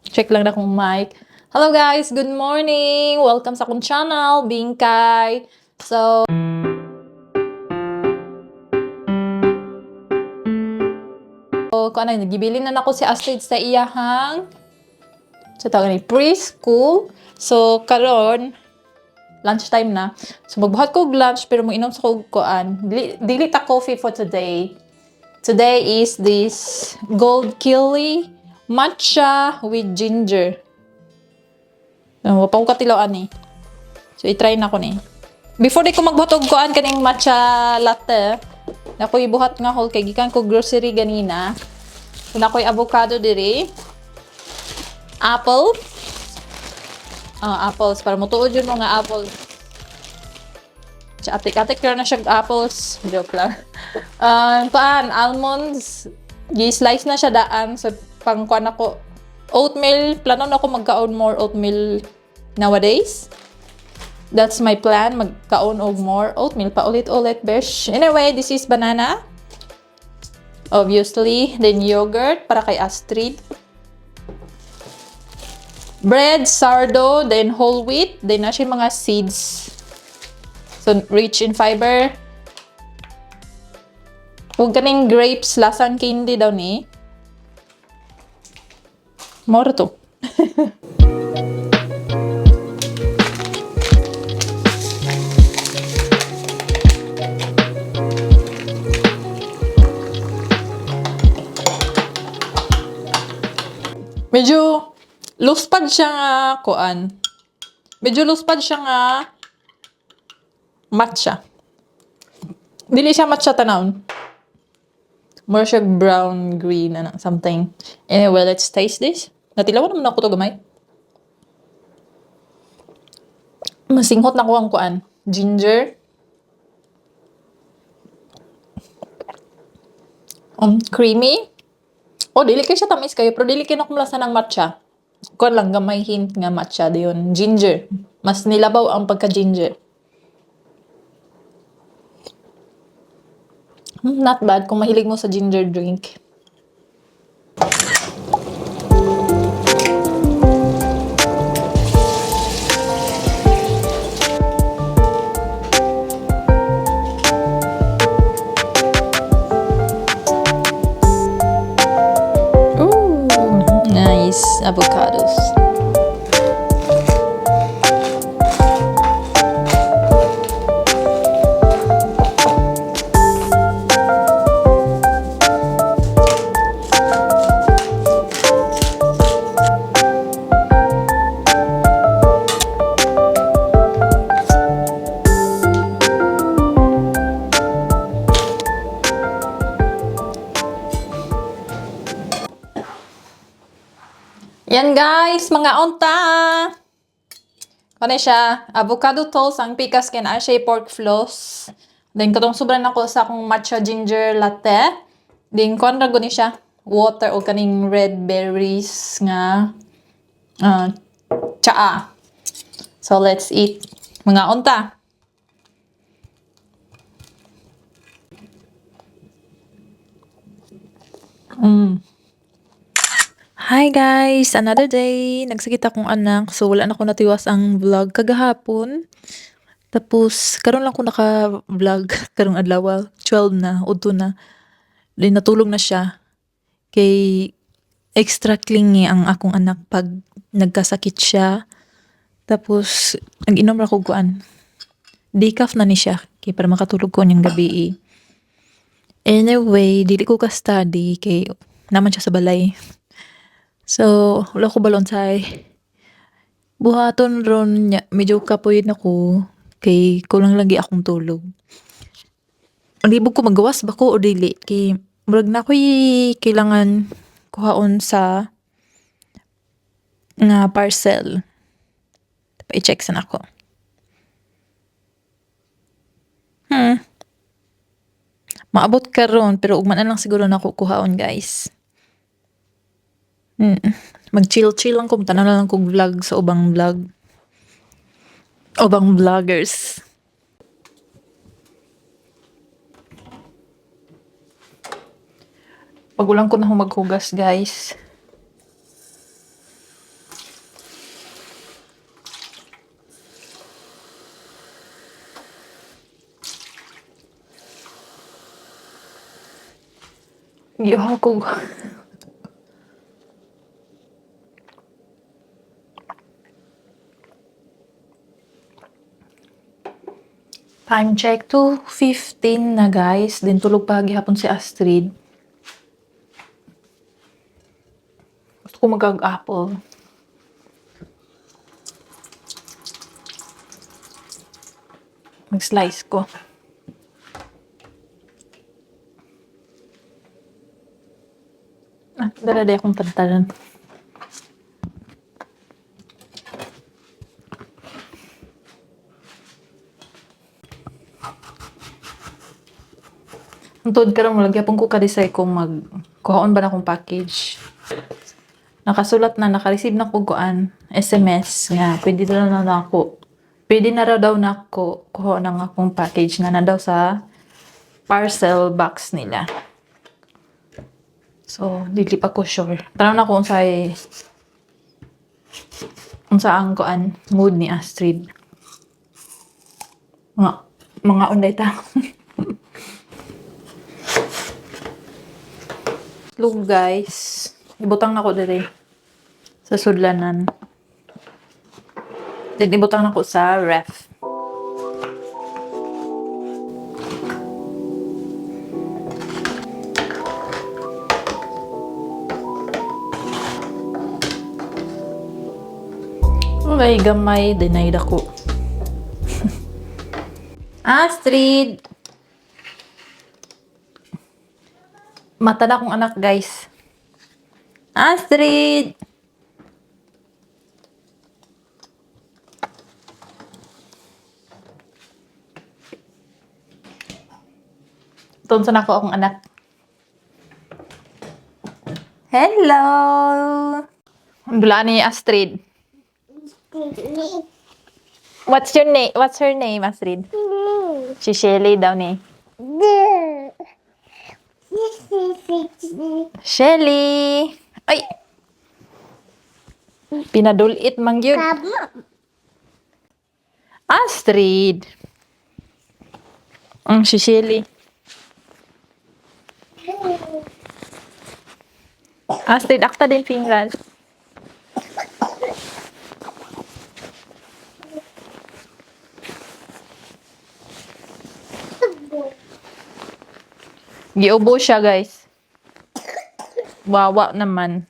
Check lang na kung mic. Hello guys, good morning! Welcome sa akong channel, Bingkay. So, kung ano, nagibilin na nako si Astrid sa iyahang sa tawag ni preschool. So, karon lunchtime na. So, magbuhat ko og lunch pero mo-inom sa kog kuan. Dili ta coffee for today. Today is this gold kili matcha with ginger. Wa pa ko katilaw ani. So, i-try na ko ni. Before di ko magbuhat og kuan kaning matcha latte, nakoy buhat nga haul kay gikan ko grocery ganina. So, nakoy avocado diri. Apple. Ah, apples. Para mutuod yun mga apples. Atik-atik na siya apples. Joke lang. Paan, almonds. Gi-slice na siya daan. So, pangkuan ako. Oatmeal. Plano na ako magkaon more oatmeal nowadays. That's my plan. Magkaon og more oatmeal. Paulit-ulit, besh. Anyway, this is banana. Obviously. Then yogurt para kay Astrid. Bread, sourdough, then whole wheat. Then na siya mga seeds. So, rich in fiber. Huwag kaning grapes, lasang candy daw ni. Moro to. Medyo luspad siya nga kuan. Medyo luspad siya nga matcha. Dili siya matcha tanawon. More siya brown, green, ano, something. Anyway, let's taste this. Natilawan naman ako to gamay. Masinghot na ko ang kuan. Ginger. Creamy. Oh, dili kay siya tamis kayo, pero dili kay nakumlasa ng matcha. Kuan lang, gamay hint nga matcha diyon. Ginger. Mas nilabaw ang pagka-ginger. Not bad kung mahilig mo sa ginger drink. Ooh, nice avocados. Yan guys, mga unta. Kano siya, avocado toast, ang pikas kay naa siya pork floss. Then katong sobra na ko sa akong matcha ginger latte. Then kuan ra gud ni siya, water o kaning red berries nga tsaa. So let's eat. Mga unta. Hi guys! Another day! Nagsakit akong anak, so wala na ko natiwas ang vlog kagahapon. Tapos, karon lang ko naka-vlog karong adlaw, 12 na, udto na. Then natulog na siya. Kay extra clingy ang akong anak pag nagkasakit siya. Tapos, nag-inom ra ko kuan. Decaf na ni siya kay para makatulog ko niyang gabi eh. Anyway, dili ko ka-study kay naman siya sa balay. So, wala ko balontay. Buhaton ron niya, medyo kapoy na ko kay kulang lagi akong tulog. Ang libog ko magawas ba ko o dili kay murag na ko'y kailangan kuhaon sa nga parcel. Pa-check sa nako. Maabot karon pero ugma na lang siguro nako kuhaon guys. Mag-chill-chill lang ko, tanaw na lang kog vlog sa ubang vlog. Ubang vloggers. Pagulang ko na akong maghugas, guys. Giuhaw ko. Time check, 2:15 na, guys. Then tulog pa gihapon si Astrid. Gusto ko mag-apple. Mag-slice ko. Ah, dala di akong pantalan. Ang tuod karon, wala gyapon ko ka-decide kung mag kuhaon ba na akong package. Nakasulat na, naka-receive na ko kuan SMS nga pwede na ako. Pwede na raw daw na ako kuha ng akong package na na daw sa parcel box nila. So, dili pa ko sure. Tanaw na ko unsay unsa ang kuan mood ni Astrid. Mga unday ta. Look, guys, ibutang nako dire sa sudlanan. Then ibutang nako sa ref. May gamay, denied ako. Astrid! Mata na akong anak, guys. Astrid! Tunso na ako akong anak. Hello! Ang dula ni Astrid. What's your name? What's her name, Astrid? Si Shelly daw ni. Shelly! Ay! Pinadulit man gyud. Astrid! Ang si Shelly. Astrid, akta din fingrar. Giubo siya, guys. Wawa naman.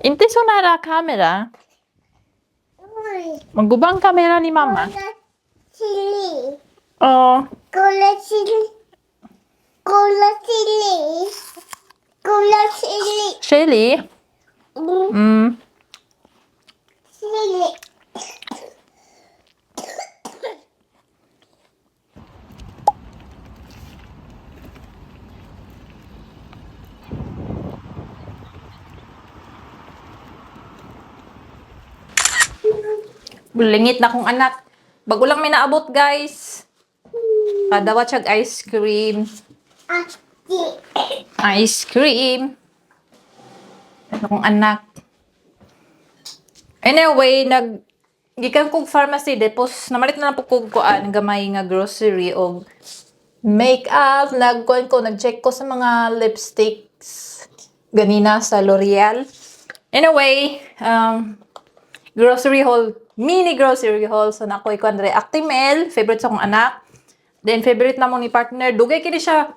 Inte så nära kamera. Magguba ang kamera ni mama. Chili. Oh, Cola chili. Cola chili. Cola chili. Shelly. Chili. Bulingit na kong anak. Bago lang may naabot, guys. Kadawa siyag ice cream. Ati. Ice cream. Ano kong anak. Anyway, gikan kog pharmacy tapos namalit na lang po kog kuan gamay nga grocery og makeup, nagkuan ko, nag-check ko sa mga lipsticks ganina sa L'Oreal. Anyway, grocery haul, mini grocery haul. So, nakoy kuan dre Actimel, favorite sa akong anak. Then, favorite na mo ni partner. Dugay kini siya.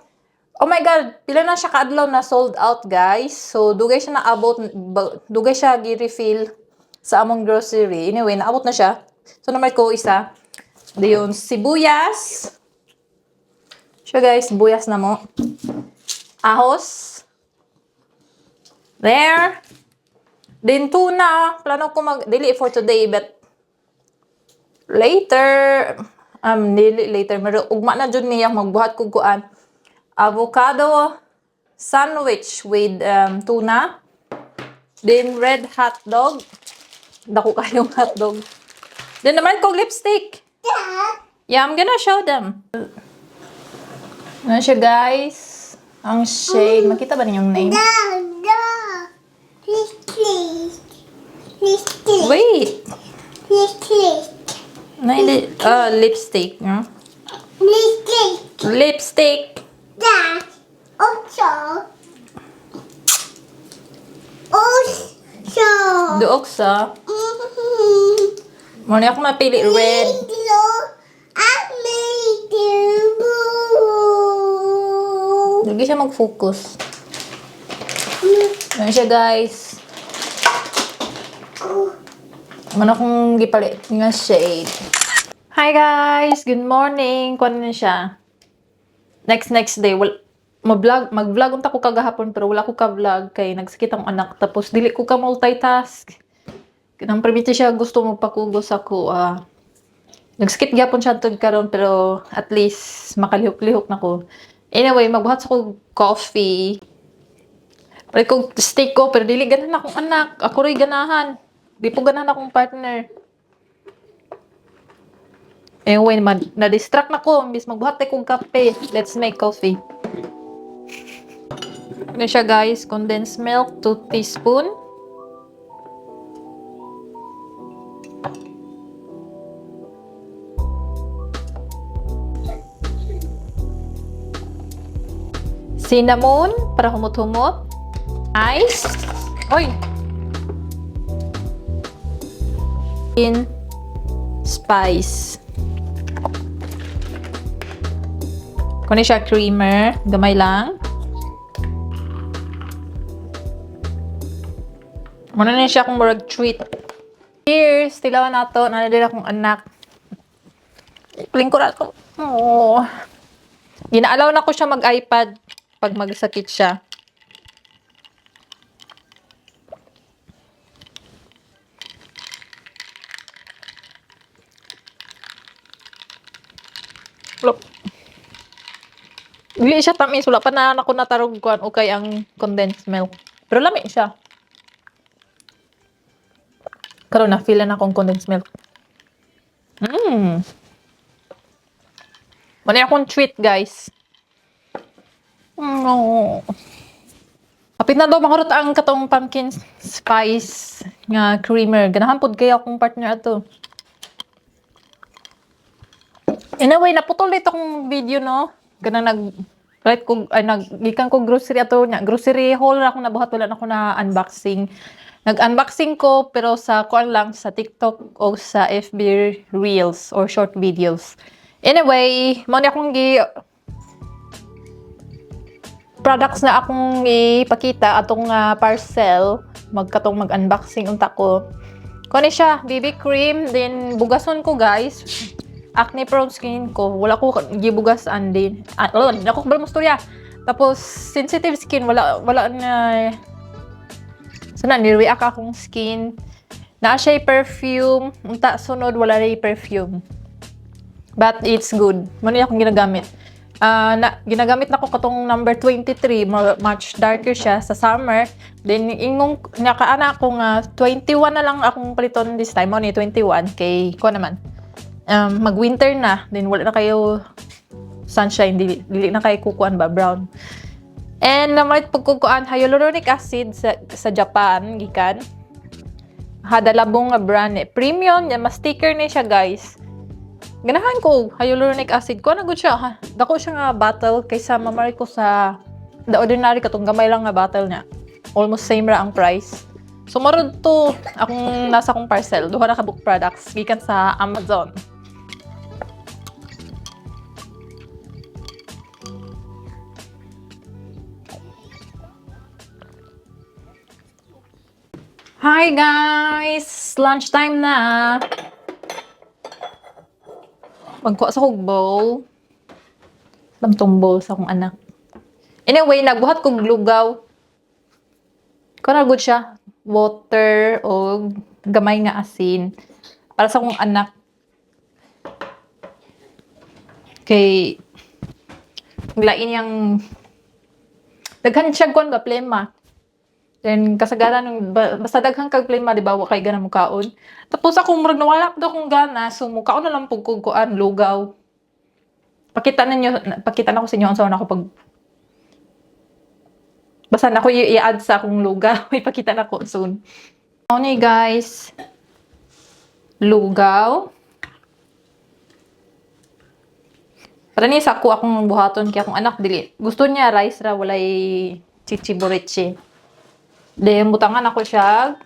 Oh my God, pila na siya kaadlaw na sold out, guys. So, dugay siya naabot, dugay siya gi-refill sa among grocery. Anyway, naabot na siya. So, naman ko isa. Dayon, sibuyas. Siya, guys, sibuyas na mo. Ahos. There. Then tuna. Plano ko mag, dili for today, but later, dili later, pero ugma na jud niya magbuhat kog kuan. Avocado sandwich with tuna. Then red hot dog. Dako kayong hot dog. Then naman kog lipstick. Yeah, I'm gonna show them. Ano siya, guys? Ang shade. Makita ba ninyong name? Da, da. Please, please. Please, please. Wait! Please, please. Nay, Ah, lipstick. No? Lipstick. Lipstick. That. Also. Also. Duok sa. Muna ako mapili red. Lagi siya mag-focus. Ano siya, guys? Ano akong gipalit nga shade. Hi guys! Good morning! Kuan na siya. Next next day, wal mag-vlog, mag-vlog unta ko kagahapon pero wala ko ka-vlog kay nagsakit ang anak tapos dili ko ka multitask. Kanang permiti siya gusto mo pakugos ako. Nagsakit gyapon siya tud karon pero at least makalihok-lihok na ko. Anyway, magbuhat sa ko coffee. Pare kog steak ko pero dili ganahan akong anak. Ako ray ganahan. Di po ganahan akong partner. Anyway, man, na-distract na ko. Imbis magbuhat tayo kong kape. Let's make coffee. Ano siya, guys? Condensed milk, 2 teaspoon. Cinnamon, para humot-humot. Ice. Oy! In spice. Kunin siya creamer. Gamay lang. Muna na siya akong murag treat. Cheers! Tilawan na to. Nanadil akong anak. Lingkod ako. Oo. Ginaalaw na ko siya mag-iPad pag magsakit siya. Look. Dili siya tamis. Wala pa na ako natarog kuan okay ang condensed milk. Pero lami siya. Karon na feel na akong condensed milk. Muna akong treat, guys. No. Kapit na daw makurot ang katong pumpkin spice nga creamer. Ganahan pod kay akong partner ato. Anyway, naputol dito akong video, no? Ganang nag right ko ay nag gikan ko grocery ato nya. Grocery haul ra akong nabuhat, wala na ako na unboxing. Nag-unboxing ko pero sa kuan lang sa TikTok o sa FB Reels or short videos. Anyway, mao ni akong gi products na akong ipakita atong parcel magkatong mag-unboxing unta ko. Kuan ni siya, BB cream, then bugason ko, guys. Acne prone skin ko, wala ko gibugasan din. Ah, wala, di ako kabalo mo storya. Tapos sensitive skin, wala wala na sana ni-react akong skin. Naa siya perfume, unta sunod wala ray perfume. But it's good. Muna akong ginagamit. Na, ginagamit na ko katong number 23, more, much darker siya sa summer. Then ingong nakaana ako nga 21 na lang akong paliton this time. Mo ni 21 kay ko naman. Mag-winter na, then wala na kayo sunshine, dili, dili na kayo kukuan ba brown. And namalit pagkukuan hyaluronic acid sa Japan gikan. Hadalabong nga brand eh. Premium, yan, mas sticker ni siya, guys. Ganahan ko hyaluronic acid ko na gud siya. Ha? Dako siya nga bottle kaysa mamari ko sa The Ordinary katong gamay lang nga bottle niya. Almost same ra ang price. So marud to akong nasa akong parcel. Duha ra ka book products gikan sa Amazon. Hi guys! Lunchtime na! Magkuha sa kog bowl. Lamtong bowl sa akong anak. Anyway, nagbuhat kog lugaw. Kuha na good siya. Water o gamay nga asin. Para sa akong anak. Kay lain yang daghan siya kuan ba plema. Then kasagaran ng basta daghan kag plema, di ba, wa kay gana mukaon. Tapos ako murag nawala pa daw akong gana, so mukaon na lang pug kog kuan lugaw. Pakita ninyo, pakita na ko sa inyo unsa na ako pag basta na ko i-add sa akong lugaw, ipakita na ko soon. Mao ni, guys. Lugaw. Para ni sa ako akong buhaton kay akong anak dili. Gusto niya rice ra, walay chichiborichi. Then butangan ako siya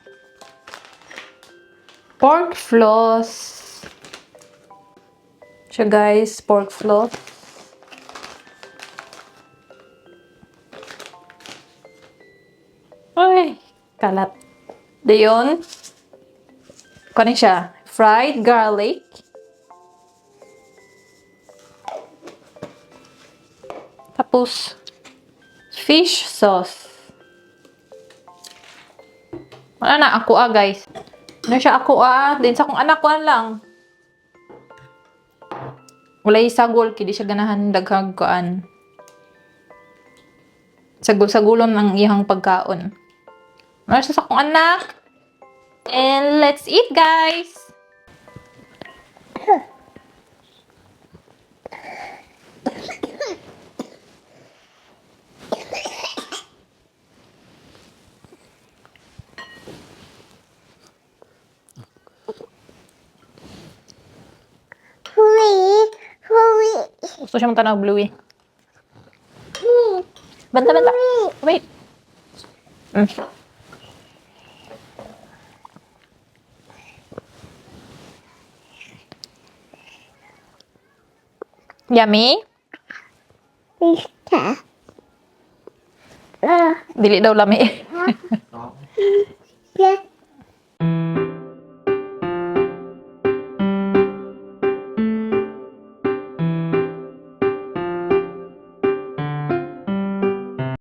pork floss. Siya, guys, pork floss. Ay, kalat. Dayon, kunin siya, fried garlic. Tapos, fish sauce. Wala na, ako ah, guys. Ano siya ako ah? Din sa akong anak ko lang. Walay sagol, kay di siya ganahan daghang kuan. Sagol-sagulon ang iyang pagkaon. Wala siya sa akong anak. And let's eat, guys! Hui, hui. Gusto siya magtanaw, Bluey. Banta, banta. Wait. Yummy? Mr. Dili daw lami. Yeah.